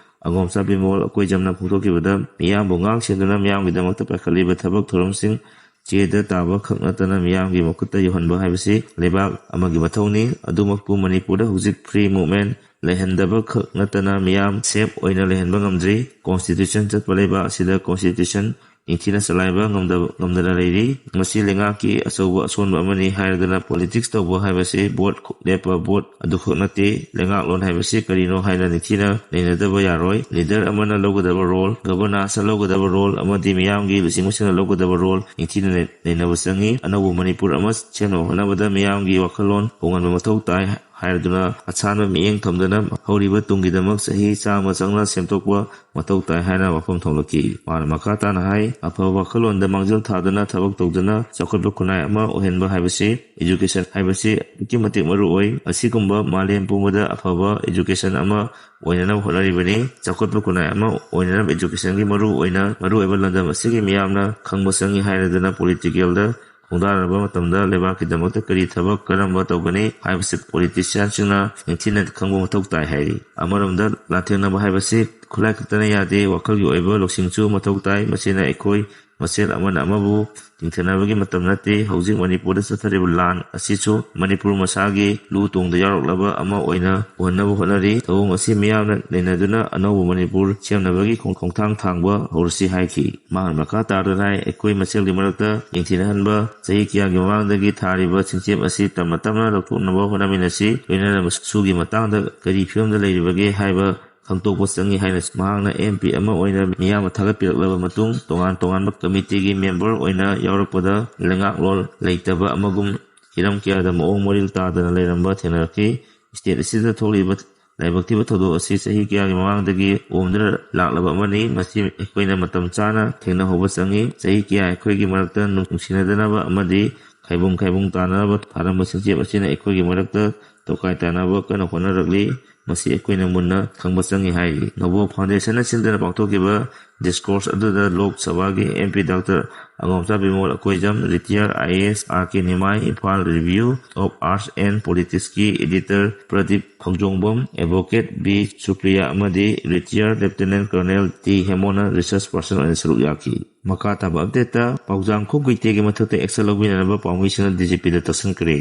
ꯑꯒꯣꯝꯆꯥ ꯕꯤꯃꯣꯜ ꯑꯀꯣꯏꯖꯝꯅ ꯐꯣꯡꯗꯣꯛꯈꯤꯕꯗ, ꯃꯤꯌꯥꯝꯕꯨ ꯉꯥꯛ ꯁꯦꯟꯗꯨꯅ ꯃꯤꯌꯥꯝꯒꯤꯗꯃꯛꯇ ꯄꯥꯏꯈꯠꯂꯤꯕ ꯊꯕꯛ ꯊꯧꯔꯝꯁꯤꯡ ꯆꯦꯗ ꯇꯥꯕ ꯈꯛ ꯅꯠꯇꯅ ꯃꯤꯌꯥꯝꯒꯤ ꯃꯈꯨꯠꯇ ꯌꯧꯍꯟꯕ ꯍꯥꯏꯕꯁꯤ ꯂꯩꯕꯥꯛ ꯑꯃꯒꯤ ꯃꯊꯧꯅꯤ꯫ ꯑꯗꯨꯃꯛꯄꯨ ꯃꯅꯤꯄꯨꯔꯗ ꯍꯧꯖꯤꯛ ꯐ꯭ꯔꯤ ꯃꯨꯚꯃꯦꯟ ꯂꯩꯍꯟꯗꯕ ꯈꯛ ꯅꯠꯇꯅ ꯃꯤꯌꯥꯝ ꯁꯦꯐ ꯑꯣꯏꯅ ꯂꯩꯍꯟꯕ ꯉꯝꯗ꯭ꯔꯤ꯫ ꯀꯣꯟꯁꯇꯤꯇ꯭ꯌꯨꯁꯟ ꯆꯠꯄ ꯂꯩꯕꯥꯛ ꯑꯁꯤꯗ ꯀꯣꯟꯁꯇꯤꯇ꯭ꯌꯨꯁꯟ ꯅꯤꯡꯊꯤꯅ ꯆꯂꯥꯏꯕ ꯉꯝꯗꯕ, ꯉꯝꯗꯅ ꯂꯩꯔꯤ꯫ ꯃꯁꯤ ꯂꯩꯉꯥꯛꯀꯤ ꯑꯆꯧꯕ ꯑꯁꯣꯟꯕ ꯑꯃꯅꯤ ꯍꯥꯏꯔꯗꯨꯅ ꯄꯣꯂꯤꯇꯤꯛꯁ ꯇꯧꯕ ꯍꯥꯏꯕꯁꯤ ꯚꯣꯠ ꯂꯦꯞꯄ ꯚꯣꯠ ꯑꯗꯨꯈꯛ ꯅꯠꯇꯦ꯫ ꯂꯩꯉꯥꯛꯂꯣꯟ ꯍꯥꯏꯕꯁꯤ ꯀꯔꯤꯅꯣ ꯍꯥꯏꯅ ꯅꯤꯡꯊꯤꯅ ꯅꯩꯅꯗꯕ ꯌꯥꯔꯣꯏ꯫ ꯂꯤꯗꯔ ꯑꯃꯅ ꯂꯧꯒꯗꯕ ꯔꯣꯜ, ꯒꯚꯔꯅꯥꯟꯁꯅ ꯂꯧꯒꯗꯕ ꯔꯣꯜ ꯑꯃꯗꯤ ꯃꯤꯌꯥꯝꯒꯤ ꯂꯨꯆꯤꯡꯕꯁꯤꯡꯅ ꯂꯧꯒꯗꯕ ꯔꯣꯜ ꯅꯤꯡꯊꯤꯅ ꯅꯩ-, ꯅꯩꯅꯕ ꯆꯪꯏ꯫ ꯑꯅꯧꯕ ꯃꯅꯤꯄꯨꯔ ꯑꯃ ꯁꯦꯝꯅꯕ ꯍꯣꯠꯅꯕꯗ ꯃꯤꯌꯥꯝꯒꯤ ꯋꯥꯈꯜꯂꯣꯟ ꯍꯣꯡꯍꯟꯕ ꯃꯊꯧ ꯇꯥꯏ ꯍꯥꯏꯔꯗꯨꯅ ꯑꯁꯥꯟꯕ ꯃꯤꯠꯌꯦꯡ ꯊꯝꯗꯅ ꯍꯧꯔꯤꯕ ꯇꯨꯡꯒꯤꯗꯃꯛ ꯆꯍꯤ ꯆꯥꯝꯃ ꯆꯪꯅ ꯁꯦꯝꯗꯣꯛꯄ ꯃꯊꯧ ꯇꯥꯏ ꯍꯥꯏꯅ ꯋꯥꯐꯝ ꯊꯝꯂꯛꯈꯤ꯫ ꯃꯥꯅ ꯃꯈꯥ ꯇꯥꯅ ꯍꯥꯏ, ꯑꯐꯕ ꯋꯥꯈꯜꯂꯣꯟꯗ ꯃꯥꯡꯖꯤꯜ ꯊꯥꯗꯨꯅ ꯊꯕꯛ ꯇꯧꯗꯨꯅ ꯆꯥꯎꯈꯠꯄ ꯈꯨꯟꯅꯥꯏ ꯑꯃ ꯑꯣꯏꯍꯟꯕ ꯍꯥꯏꯕꯁꯤ, ꯏꯖꯨꯀꯦꯁꯟ ꯍꯥꯏꯕꯁꯤ ꯑꯗꯨꯛꯀꯤ ꯃꯇꯤꯛ ꯃꯔꯨ ꯑꯣꯏ꯫ ꯑꯁꯤꯒꯨꯝꯕ ꯃꯥꯂꯦꯝ ꯄꯨꯝꯕꯗ ꯑꯐꯕ ꯏꯖꯨꯀꯦꯁꯟ ꯑꯃ ꯑꯣꯏꯅꯅꯕ ꯍꯣꯠꯅꯔꯤꯕꯅꯤ꯫ ꯆꯥꯎꯈꯠꯄ ꯈꯨꯟꯅꯥꯏ ꯑꯃ ꯑꯣꯏꯅꯅꯕ ꯏꯖꯨꯀꯦꯁꯟꯒꯤ ꯃꯔꯨ ꯑꯣꯏꯅ, ꯃꯔꯨꯑꯣꯏꯕ ꯂꯝꯗꯝ ꯑꯁꯤꯒꯤ ꯃꯤꯌꯥꯝꯅ ꯈꯪꯕ ꯆꯪꯏ ꯍꯥꯏꯔꯗꯨꯅ ꯄꯣꯂꯤꯇꯤꯀꯦꯜꯗ ꯈꯣꯡꯗꯥꯅꯕ ꯃꯇꯝꯗ ꯂꯩꯕꯥꯛꯀꯤꯗꯃꯛꯇ ꯀꯔꯤ ꯊꯕꯛ ꯀꯔꯝꯕ ꯇꯧꯒꯅꯤ ꯍꯥꯏꯕꯁꯤ ꯄꯣꯂꯤꯇꯤꯁꯤꯌꯥꯟꯁꯤꯡꯅ ꯅꯤꯡꯊꯤꯅ ꯈꯪꯕ ꯃꯊꯧ ꯇꯥꯏ ꯍꯥꯏꯔꯤ꯫ ꯑꯃꯔꯣꯝꯗ ꯂꯥꯟꯊꯦꯡꯅꯕ ꯍꯥꯏꯕꯁꯤ ꯈꯨꯠꯂꯥꯏ ꯈꯛꯇꯅ ꯌꯥꯗꯦ, ꯋꯥꯈꯜꯒꯤ ꯑꯣꯏꯕ ꯂꯧꯁꯤꯡꯁꯨ ꯃꯊꯧ ꯇꯥꯏ꯫ ꯃꯁꯤꯅ ꯑꯩꯈꯣꯏ ꯃꯁꯦꯜ ꯑꯃꯅ ꯑꯃꯕꯨ ꯆꯤꯡꯊꯅꯕꯒꯤ ꯃꯇꯝ ꯅꯠꯇꯦ꯫ ꯍꯧꯖꯤꯛ ꯃꯅꯤꯄꯨꯔꯗ ꯆꯠꯊꯔꯤꯕ ꯂꯥꯟ ꯑꯁꯤꯁꯨ ꯃꯅꯤꯄꯨꯔ ꯃꯁꯥꯒꯤ ꯂꯨ ꯇꯣꯡꯗ ꯌꯥꯎꯔꯛꯂꯕ ꯑꯃ ꯑꯣꯏꯅ ꯎꯍꯟꯅꯕ ꯍꯣꯠꯅꯔꯤ꯫ ꯊꯧꯑꯣꯡ ꯑꯁꯤ ꯃꯤꯌꯥꯝꯅ ꯅꯩꯅꯗꯨꯅ ꯑꯅꯧꯕ ꯃꯅꯤꯄꯨꯔ ꯁꯦꯝꯅꯕꯒꯤ ꯈꯣꯡ-, ꯈꯣꯡꯊꯥꯡ ꯊꯥꯡꯕ ꯍꯧꯔꯁꯤ ꯍꯥꯏꯈꯤ꯫ ꯃꯍꯥꯛꯅ ꯃꯈꯥ ꯇꯥꯔꯗꯨꯅ ꯍꯥꯏ, ꯑꯩꯈꯣꯏ ꯃꯁꯦꯜꯒꯤ ꯃꯔꯛꯇ ꯌꯦꯡꯊꯤꯅꯍꯟꯕ, ꯆꯍꯤ ꯀꯌꯥꯒꯤ ꯃꯃꯥꯡꯗꯒꯤ ꯊꯥꯔꯤꯕ ꯆꯤꯡꯆꯦꯞ ꯑꯁꯤ ꯇꯞꯅ ꯇꯞꯅ ꯂꯧꯊꯣꯛꯅꯕ ꯍꯣꯠꯅꯃꯤꯟꯅꯁꯤ꯫ ꯂꯣꯏꯅꯅ ꯃꯁꯨꯒꯤ ꯃꯇꯥꯡꯗ ꯀꯔꯤ ꯐꯤꯕꯝꯗ ꯂꯩꯔꯤꯕꯒꯦ ꯍꯥꯏꯕ ꯈꯪꯗꯣꯛꯄ ꯆꯪꯏ ꯍꯥꯏꯅ ꯃꯍꯥꯛꯅ ꯑꯦꯝ ꯄꯤ ꯑꯃ ꯑꯣꯏꯅ ꯃꯤꯌꯥꯝꯕ ꯊꯥꯒꯠꯄꯤꯔꯛꯂꯕ ꯃꯇꯨꯡ, ꯇꯣꯉꯥꯟ ꯇꯣꯉꯥꯟꯕ ꯀꯃꯤꯇꯤꯒꯤ ꯃꯦꯝꯕꯔ ꯑꯣꯏꯅ ꯌꯥꯎꯔꯛꯄꯗ ꯂꯩꯉꯥꯛꯂꯣꯟ ꯂꯩꯇꯕ ꯑꯃꯒꯨꯝ ꯍꯤꯔꯝ ꯀꯌꯥꯗ ꯃꯑꯣꯡ ꯃꯔꯤꯜ ꯇꯥꯗꯅ ꯂꯩꯔꯝꯕ ꯊꯦꯡꯅꯔꯛꯈꯤ꯫ ꯁ꯭ꯇꯦꯠ ꯑꯁꯤꯗ ꯊꯣꯛꯂꯤꯕ ꯂꯥꯏꯕꯛ ꯊꯤꯕ ꯊꯧꯗꯣꯛ ꯑꯁꯤ ꯆꯍꯤ ꯀꯌꯥꯒꯤ ꯃꯃꯥꯡꯗꯒꯤ ꯑꯣꯝꯗꯨꯅ ꯂꯥꯛꯂꯕ ꯑꯃꯅꯤ꯫ ꯃꯁꯤ ꯑꯩꯈꯣꯏꯅ ꯃꯇꯝ ꯆꯥꯅ ꯊꯦꯡꯅꯍꯧꯕ ꯆꯪꯏ꯫ ꯆꯍꯤ ꯀꯌꯥ ꯑꯩꯈꯣꯏꯒꯤ ꯃꯔꯛꯇ ꯅꯨꯡꯁꯤꯅꯗꯅꯕ ꯑꯃꯗꯤ ꯈꯥꯏꯕꯨꯡ ꯈꯥꯏꯕꯨꯡ ꯇꯥꯅꯅꯕ ꯊꯥꯔꯝꯕ ꯆꯤꯡꯆꯦꯞ ꯑꯁꯤꯅ ꯑꯩꯈꯣꯏꯒꯤ ꯃꯔꯛꯇ ꯇꯣꯈꯥꯏ ꯇꯥꯅꯕ ꯀꯟꯅ ꯍꯣꯠꯅꯔꯛꯂꯤ꯫ ꯃꯁꯤ ꯑꯩꯈꯣꯏꯅ ꯃꯨꯟꯅ ꯈꯪꯕ ꯆꯪꯏ ꯍꯥꯏꯔꯤ꯫ ꯅꯣꯕꯣ ꯐꯥꯎꯟꯗꯦꯁꯟꯅ ꯁꯤꯟꯗꯨꯅ ꯄꯥꯡꯊꯣꯛꯈꯤꯕ ꯗꯤꯁꯀꯣꯔꯁ ꯑꯗꯨꯗ ꯂꯣꯛ ꯁꯚꯥꯒꯤ M P doctor Angomcha Bimol Akoijam, retired I A S R K Nimai, Imphal review of arts and ꯄꯣꯂꯤꯇꯤꯛꯁꯀꯤ editor Pradip Khongjombam, advocate B Supriya ꯑꯃꯗꯤ ꯔꯤꯇꯤꯌꯔ ꯂꯦꯐꯇꯤꯅꯦꯟ ꯀꯔꯅꯦꯜ ꯇꯤ ꯍꯦꯃꯣꯅ ꯔꯤꯁꯔꯆ ꯄꯥꯔꯁꯟ ꯑꯣꯏꯅ ꯁꯔꯨꯛ ꯌꯥꯈꯤ꯫ ꯃꯈꯥ ꯇꯥꯕ ꯑꯞꯗꯦꯠꯇ ꯄꯥꯎꯖꯥꯡꯈꯣꯛ ꯒꯨꯏꯇꯦꯒꯤ ꯃꯊꯛꯇ ꯑꯦꯛꯁꯟ ꯂꯧꯕꯤꯅꯅꯕ ꯄꯥꯎꯃꯤꯁꯤꯡꯅ ꯗꯤ ꯖꯤ ꯄꯤꯗ ꯇꯛꯁꯤꯟꯈ꯭ꯔꯦ꯫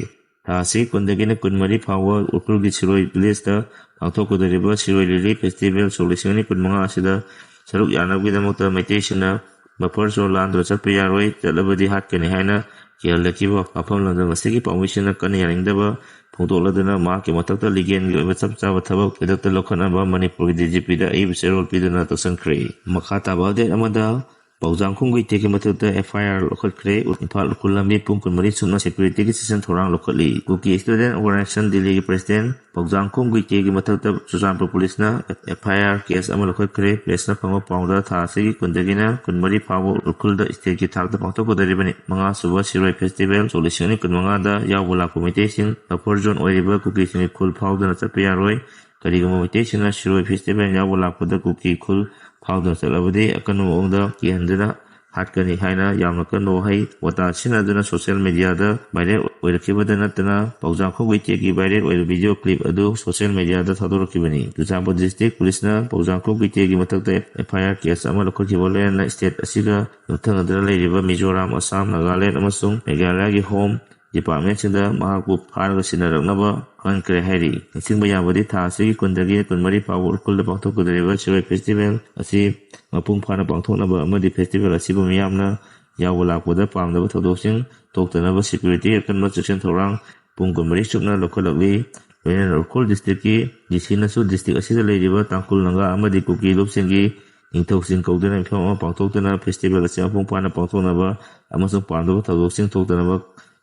ꯊꯥ ꯑꯁꯤ ꯀꯨꯟꯗꯒꯤꯅ ꯀꯨꯟꯃꯔꯤ ꯐꯥꯎꯕ ꯎꯈ꯭ꯔꯨꯜꯒꯤ ꯁꯤꯔꯣꯏ ꯚꯤꯂꯦꯖꯇ ꯄꯥꯡꯊꯣꯛꯀꯗꯧꯔꯤꯕ ꯁꯤꯔꯣꯏ ꯂꯤꯂꯤ ꯐꯦꯁꯇꯤꯚꯦꯜ ꯁꯣꯛ ꯂꯤꯁꯤꯡ ꯑꯅꯤ ꯀꯨꯟꯃꯉꯥ ꯑꯁꯤꯗ ꯁꯔꯨꯛ ꯌꯥꯅꯕꯒꯤꯗꯃꯛꯇ ꯃꯩꯇꯩꯁꯤꯡꯅ ꯕꯐꯔ ꯖꯣꯟ ꯂꯥꯟꯗꯨꯅ ꯆꯠꯄ ꯌꯥꯔꯣꯏ, ꯆꯠꯂꯕꯗꯤ ꯍꯥꯠꯀꯅꯤ ꯍꯥꯏꯅ ꯀꯤꯍꯜꯂꯛꯈꯤꯕ ꯋꯥꯐꯝ ꯂꯝꯗꯝ ꯑꯁꯤꯒꯤ ꯄꯥꯎꯃꯤꯁꯤꯡꯅ ꯀꯟꯅ ꯌꯥꯅꯤꯡꯗꯕ ꯐꯣꯡꯗꯣꯛꯂꯗꯨꯅ ꯃꯍꯥꯛꯀꯤ ꯃꯊꯛꯇ ꯂꯤꯒꯦꯜꯒꯤ ꯑꯣꯏꯕ ꯆꯞ ꯆꯥꯕ ꯊꯕꯛ ꯈꯨꯗꯛꯇ ꯂꯧꯈꯠꯅꯕ ꯃꯅꯤꯄꯨꯔꯒꯤ ꯗꯤ ꯖꯤ ꯄꯤꯗ ꯑꯏꯕ ꯆꯦꯔꯣꯜ ꯄꯤꯗꯨꯅ ꯇꯛꯁꯟꯈ꯭ꯔꯦ꯫ ꯃꯈꯥ ꯇꯥꯕ ꯑꯞꯗꯦꯠ ꯑꯃꯗ ꯄꯧꯖꯥꯡꯈꯣꯡ ꯒꯨꯏꯇꯦꯒꯤ ꯃꯊꯛꯇ ꯑꯦꯐ ꯑꯥꯏ ꯑꯥꯔ ꯂꯧꯈꯠꯈ꯭ꯔꯦ꯫ ꯏꯝꯐꯥꯜ ꯎꯈ꯭ꯔꯨꯜ ꯂꯝꯕꯤ ꯄꯨꯡ ꯀꯨꯟꯃꯔꯤ ꯁꯨꯞꯅ ꯁꯦꯀ꯭ꯌꯨꯔꯤꯇꯤꯒꯤ ꯆꯦꯛꯁꯤꯟ ꯊꯧꯔꯥꯡ ꯂꯧꯈꯠꯂꯤ꯫ ꯀꯨꯀꯤ ꯁ꯭ꯇꯨꯗꯦꯟ ꯑꯣꯔꯒꯅꯥꯏꯖꯦꯁꯟ ꯗꯤꯜꯂꯤꯒꯤ ꯄ꯭ꯔꯦꯁꯤꯗꯦꯟ ꯄꯧꯖꯥꯡꯈꯣꯡ ꯒꯨꯏꯇꯦꯒꯤ ꯃꯊꯛꯇ ꯆꯨꯔꯆꯥꯟꯄꯨꯔ ꯄꯨꯂꯤꯁꯅ ꯑꯦꯐ ꯑꯥꯏ ꯑꯥꯔ ꯀꯦꯁ ꯑꯃ ꯂꯧꯈꯠꯈ꯭ꯔꯦ꯫ ꯄ꯭ꯔꯦꯁꯅ ꯐꯪꯕ ꯄꯥꯎꯗ ꯊꯥ ꯑꯁꯤꯒꯤ ꯀꯨꯟꯗꯒꯤꯅ ꯀꯨꯟꯃꯔꯤ ꯐꯥꯎꯕ ꯎꯈ꯭ꯔꯨꯜꯗ ꯁ꯭ꯇꯦꯠꯀꯤ ꯊꯥꯛꯇ ꯄꯥꯡꯊꯣꯛꯀꯗꯧꯔꯤꯕꯅꯤ꯫ ꯃꯉꯥꯁꯨꯕ ꯁꯤꯔꯣꯏ ꯐꯦꯁꯇꯤꯚꯦꯜ ꯁꯣꯛ ꯂꯤꯁꯤꯡ ꯑꯅꯤ ꯀꯨꯟꯃꯉꯥꯗ ꯌꯥꯎꯕ ꯂꯥꯛꯄ ꯃꯩꯇꯩꯁꯤꯡ ꯕꯐꯔ ꯖꯣꯟ ꯑꯣꯏꯔꯤꯕ ꯀꯨꯀꯤꯁꯤꯡꯒꯤ ꯈꯨꯜ ꯐꯥꯎꯗꯨꯅ ꯆꯠꯄ ꯌꯥꯔꯣꯏ꯫ ꯀꯔꯤꯒꯨꯝꯕ ꯃꯩꯇꯩꯁꯤꯡꯅ ꯁꯤꯔꯣꯏ ꯐꯦꯁꯇꯤꯚꯦꯜ ꯌꯥꯎꯕ ꯂꯥꯛꯄꯗ ꯀꯨꯀꯤ ꯈꯨꯜ ꯐꯥꯎꯗꯨꯅ ꯆꯠꯂꯕꯗꯤ ꯑꯀꯟꯕ ꯃꯑꯣꯡꯗ ꯀꯤꯍꯟꯗꯨꯅ ꯍꯥꯠꯀꯅꯤ ꯍꯥꯏꯅ ꯌꯥꯝꯅ ꯀꯟꯕ ꯋꯥꯍꯩ ꯋꯥꯇꯥ ꯁꯤꯖꯤꯟꯅꯗꯨꯅ ꯁꯣꯁꯤꯌꯦꯜ ꯃꯦꯗꯤꯌꯥꯗ ꯚꯥꯏꯔꯦꯜ ꯑꯣꯏꯔꯛꯈꯤꯕꯗ ꯅꯠꯇꯅ ꯄꯧꯖꯥꯡꯈꯣꯡ ꯒꯨꯏꯇꯦꯒꯤ ꯚꯥꯏꯔꯦꯜ ꯑꯣꯏꯕ ꯚꯤꯗꯤꯑꯣ ꯀ꯭ꯂꯤꯞ ꯑꯗꯨ ꯁꯣꯁꯤꯌꯦꯜ ꯃꯦꯗꯤꯌꯥꯗ ꯊꯥꯗꯣꯔꯛꯈꯤꯕꯅꯤ꯫ ꯆꯨꯔꯆꯥꯟꯄꯨꯔ ꯗꯤꯁꯇ꯭ꯔꯤꯛ ꯄꯨꯂꯤꯁꯅ ꯄꯧꯖꯥꯡꯈꯣꯡ ꯒꯨꯏꯇꯦꯒꯤ ꯃꯊꯛꯇ ꯑꯦꯐ ꯑꯥꯏ ꯑꯥꯔ ꯀꯦꯁ ꯑꯃ ꯂꯧꯈꯠꯈꯤꯕ ꯂꯣꯏꯅꯅ ꯁ꯭ꯇꯦꯠ ꯑꯁꯤꯒ ꯌꯨꯝꯊꯪꯅꯗꯨꯅ ꯂꯩꯔꯤꯕ ꯃꯤꯖꯣꯔꯥꯝ, ꯑꯁꯥꯝ, ꯅꯥꯒꯥꯂꯦꯟ ꯑꯃꯁꯨꯡ ꯃꯦꯘꯥꯂꯌꯥꯒꯤ ꯍꯣꯝ ꯗꯤꯄꯥꯔꯠꯃꯦꯟꯁꯤꯡꯗ ꯃꯍꯥꯛꯄꯨ ꯐꯥꯔꯒ ꯁꯤꯟꯅꯔꯛꯅꯕ ꯈꯪꯍꯟꯈ꯭ꯔꯦ ꯍꯥꯏꯔꯤ꯫ ꯅꯤꯡꯁꯤꯡꯕ ꯌꯥꯕꯗꯤ ꯊꯥ ꯑꯁꯤꯒꯤ ꯀꯨꯟꯗꯒꯤ ꯀꯨꯟꯃꯔꯤ ꯐꯥꯎꯕ ꯎꯈ꯭ꯔꯨꯜꯗ ꯄꯥꯡꯊꯣꯛꯀꯗꯧꯔꯤꯕ ꯁꯤꯔꯣꯏ ꯐꯦꯁꯇꯤꯚꯦꯜ ꯑꯁꯤ ꯃꯄꯨꯡ ꯐꯥꯅ ꯄꯥꯡꯊꯣꯛꯅꯕ ꯑꯃꯗꯤ ꯐꯦꯁꯇꯤꯚꯦꯜ ꯑꯁꯤꯕꯨ ꯃꯤꯌꯥꯝꯅ ꯌꯥꯎꯕ ꯂꯥꯛꯄꯗ ꯄꯥꯝꯗꯕ ꯊꯧꯗꯣꯛꯁꯤꯡ ꯊꯣꯛꯇꯅꯕ ꯁꯦꯀ꯭ꯌꯨꯔꯤꯇꯤꯒꯤ ꯑꯀꯟꯕ ꯆꯦꯛꯁꯤꯟ ꯊꯧꯔꯥꯡ ꯄꯨꯡ ꯀꯨꯟꯃꯔꯤ ꯆꯨꯞꯅ ꯂꯧꯈꯠꯂꯛꯂꯤ꯫ ꯂꯣꯏꯅꯅ ꯎꯈ꯭ꯔꯨꯜ ꯗꯤꯁꯇ꯭ꯔꯤꯛꯀꯤ ꯗꯤ ꯁꯤꯅꯁꯨ ꯗꯤꯁꯇ꯭ꯔꯤꯛ ꯑꯁꯤꯗ ꯂꯩꯔꯤꯕ ꯇꯥꯡꯈꯨꯜ ꯅꯥꯒꯥ ꯑꯃꯗꯤ ꯀꯨꯀꯤ ꯂꯨꯞꯁꯤꯡꯒꯤ ꯅꯤꯡꯊꯧꯁꯤꯡ ꯀꯧꯗꯨꯅ ꯃꯤꯐꯝ ꯑꯃ ꯄꯥꯡꯊꯣꯛꯇꯨꯅ ꯐꯦꯁꯇꯤꯚꯦꯜ ꯑꯁꯤ ꯃꯄꯨꯡ ꯐꯥꯅ ꯄꯥꯡꯊꯣꯛꯅꯕ ꯑꯃꯁꯨꯡ ꯄꯥꯝꯗꯕ ꯊꯧꯗꯣꯛꯁꯤꯡ ꯊꯣꯛꯇꯅꯕ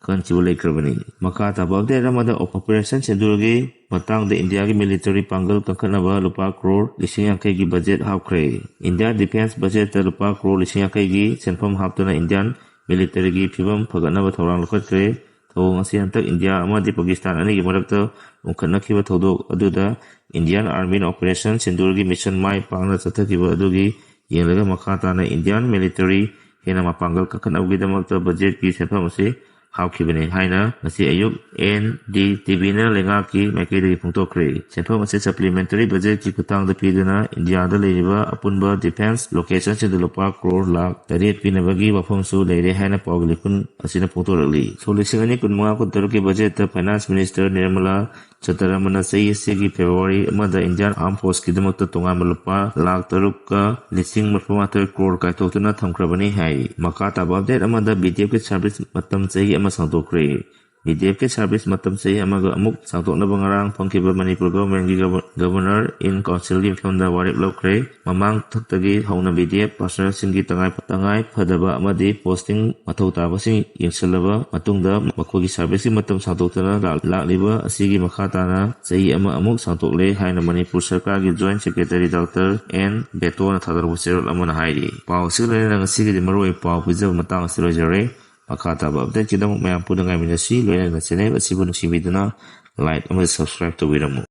ꯈꯪꯍꯟꯈꯤꯕ ꯂꯩꯈ꯭ꯔꯕꯅꯤ꯫ ꯃꯈꯥ ꯇꯥꯕ ꯑꯞꯗꯦꯠ ꯑꯃꯗ ꯑꯣꯄꯔꯦꯁꯟ ꯁꯤꯟꯗꯨꯔꯒꯤ ꯃꯇꯥꯡꯗ ꯏꯟꯗꯤꯌꯥꯒꯤ ꯃꯤꯂꯤꯇꯔꯤ ꯄꯥꯡꯒꯜ ꯀꯟꯈꯠꯅꯕ ꯂꯨꯄꯥ ꯀ꯭ꯔꯣꯔ ꯂꯤꯁꯤꯡ ꯌꯥꯡꯈꯩꯒꯤ ꯕꯖꯦꯠ ꯍꯥꯞꯈ꯭ꯔꯦ꯫ ꯏꯟꯗꯤꯌꯥ ꯗꯤꯐꯦꯟꯁ ꯕꯖꯦꯠꯇ ꯂꯨꯄꯥ ꯀ꯭ꯔꯣꯔ ꯂꯤꯁꯤꯡ ꯌꯥꯡꯈꯩꯒꯤ ꯁꯦꯟꯐꯝ ꯍꯥꯞꯇꯨꯅ ꯏꯟꯗꯤꯌꯥꯟ ꯃꯤꯂꯤꯇꯔꯤꯒꯤ ꯐꯤꯕꯝ ꯐꯒꯠꯅꯕ ꯊꯧꯔꯥꯡ ꯂꯧꯈꯠꯈ꯭ꯔꯦ꯫ ꯊꯧꯑꯣꯡ ꯑꯁꯤ ꯍꯟꯗꯛ ꯏꯟꯗꯤꯌꯥ ꯑꯃꯗꯤ ꯄꯥꯀꯤꯁꯇꯥꯟ ꯑꯅꯤꯒꯤ ꯃꯔꯛꯇ ꯎꯪꯈꯠꯅꯈꯤꯕ ꯊꯧꯗꯣꯛ ꯑꯗꯨꯗ ꯏꯟꯗꯤꯌꯥꯟ ꯑꯥꯔꯃꯤꯅ ꯑꯣꯄꯔꯦꯁꯟ ꯁꯤꯟꯗꯨꯔꯒꯤ ꯃꯤꯁꯟ ꯃꯥꯏ ꯄꯥꯛꯅ ꯆꯠꯊꯈꯤꯕ ꯑꯗꯨꯒꯤ ꯌꯦꯡꯂꯒ ꯃꯈꯥ ꯇꯥꯅ ꯏꯟꯗꯤꯌꯥꯟ ꯃꯤꯂꯤꯇꯔꯤ ꯍꯦꯟꯅ ꯃꯄꯥꯡꯒꯜ ꯀꯟꯈꯠꯅꯕꯒꯤꯗꯃꯛꯇ ꯕꯖꯦꯠꯀꯤ ꯁꯦꯟꯐꯝ ꯑꯁꯤ ꯍꯥꯞꯈꯤꯕꯅꯤ ꯍꯥꯏꯅ ꯉꯁꯤ ꯑꯌꯨꯛ ꯑꯦꯟ ꯗꯤ ꯇꯤ ꯚꯤꯅ ꯂꯩꯉꯥꯛꯀꯤ ꯃꯥꯏꯀꯩꯗꯒꯤ ꯐꯣꯡꯗꯣꯛꯈ꯭ꯔꯦ꯫ ꯁꯦꯟꯐꯝ ꯑꯁꯤ supplementary budgetꯀꯤ ꯈꯨꯠꯊꯥꯡꯗ ꯄꯤꯗꯨꯅ ꯏꯟꯗꯤꯌꯥꯗ ꯂꯩꯔꯤꯕ ꯑꯄꯨꯟꯕ defence locationꯁꯤꯡꯗ ꯂꯨꯄꯥ ꯀ꯭ꯔꯣꯔ ꯂꯥꯈ ꯇꯔꯦꯠ ꯄꯤꯅꯕꯒꯤ ꯋꯥꯐꯝꯁꯨ ꯂꯩꯔꯦ ꯍꯥꯏꯅ ꯄꯥꯎꯒꯤ ꯂꯤꯈꯨꯟ ꯑꯁꯤꯅ ꯐꯣꯡꯗꯣꯔꯛꯂꯤ꯫ ꯁꯣꯛ ꯂꯤꯁꯤꯡ ꯑꯅꯤ ꯀꯨꯟꯃꯉꯥ ꯀꯨꯟꯇꯔꯨꯛꯀꯤ budgetꯇ Finance Minister ꯅꯤꯔꯃꯂꯥ ꯁꯤꯇꯥꯔꯥꯃꯟꯅ ꯆꯍꯤ ꯑꯁꯤꯒꯤ February ꯑꯃꯗ Indian Armed Forceꯀꯤꯗꯃꯛꯇ ꯇꯣꯉꯥꯟꯕ ꯂꯨꯄꯥ ꯂꯥꯈ ꯇꯔꯨꯛꯀ ꯂꯤꯁꯤꯡ ꯃꯔꯤꯐꯨ ꯃꯉꯥ ꯀ꯭ꯔꯣꯔ ꯀꯥꯏꯊꯣꯛꯇꯨꯅ ꯊꯝꯈ꯭ꯔꯕꯅꯤ ꯍꯥꯏ꯫ ꯃꯈꯥ ꯇꯥꯕ update ꯑꯃꯗ BDFꯀꯤ service ꯃꯇꯝ ꯆꯍꯤ ꯑꯃ ꯁꯥꯡꯗꯣꯛꯈ꯭ꯔꯦ꯫ BDFꯀꯤ service ꯃꯇꯝ ꯆꯍꯤ ꯑꯃꯒ ꯑꯃꯨꯛ ꯁꯥꯡꯗꯣꯛꯅꯕ ꯉꯔꯥꯡ ꯐꯝꯈꯤꯕ ꯃꯅꯤꯄꯨꯔ governmentꯀꯤ Governor in Councilꯒꯤ ꯃꯤꯐꯝꯗ ꯋꯥꯔꯦꯞ ꯂꯧꯈ꯭ꯔꯦ꯫ ꯃꯃꯥꯡ ꯊꯛꯇꯒꯤ ꯍꯧꯅ BDF personnelꯁꯤꯡꯒꯤ ꯇꯉꯥꯏ, ꯇꯉꯥꯏ ꯐꯗꯕ ꯑꯃꯗꯤ posting ꯃꯊꯧ ꯇꯥꯕꯁꯤꯡ ꯌꯦꯡꯁꯤꯜꯂꯕ ꯃꯇꯨꯡꯗ ꯃꯈꯣꯏꯒꯤ serviceꯀꯤ ꯃꯇꯝ ꯁꯥꯡꯗꯣꯛꯇꯨꯅ ꯂꯥꯛ-, ꯂꯥꯛꯂꯤꯕ ꯑꯁꯤꯒꯤ ꯃꯈꯥ ꯇꯥꯅ ꯆꯍꯤ ꯑꯃ ꯑꯃꯨꯛ ꯁꯥꯡꯗꯣꯛꯂꯦ ꯍꯥꯏꯅ ꯃꯅꯤꯄꯨꯔ ꯁꯔꯀꯥꯔꯒꯤ Joint Secretary Doctor ꯑꯦꯟ ꯕꯦꯇꯣꯅ ꯊꯥꯗꯣꯔꯛꯄ ꯆꯦꯔꯣꯜ ꯑꯃꯅ ꯍꯥꯏꯔꯤ꯫ ꯄꯥꯎ ꯑꯁꯤꯒ ꯂꯣꯏꯅꯅ ꯉꯁꯤꯒꯤꯗꯤ ꯃꯔꯨꯑꯣꯏꯕ ꯄꯥꯎ ꯄꯤꯖꯕ ꯃꯇꯥꯡ ꯑꯁꯤꯗ ꯂꯣꯏꯖꯔꯦ꯫ ꯃꯈꯥ ꯇꯥꯕ updateꯀꯤꯗꯃꯛ ꯃꯌꯥꯝ ꯄꯨꯟꯅ ꯉꯥꯏꯃꯤꯟꯅꯁꯤ꯫ ꯂꯣꯏꯅꯅ channel ꯑꯁꯤꯕꯨ ꯅꯨꯡꯁꯤꯕꯤꯗꯨꯅ like ꯑꯃꯗꯤ subscribe ꯇꯧꯕꯤꯔꯝꯃꯨ꯫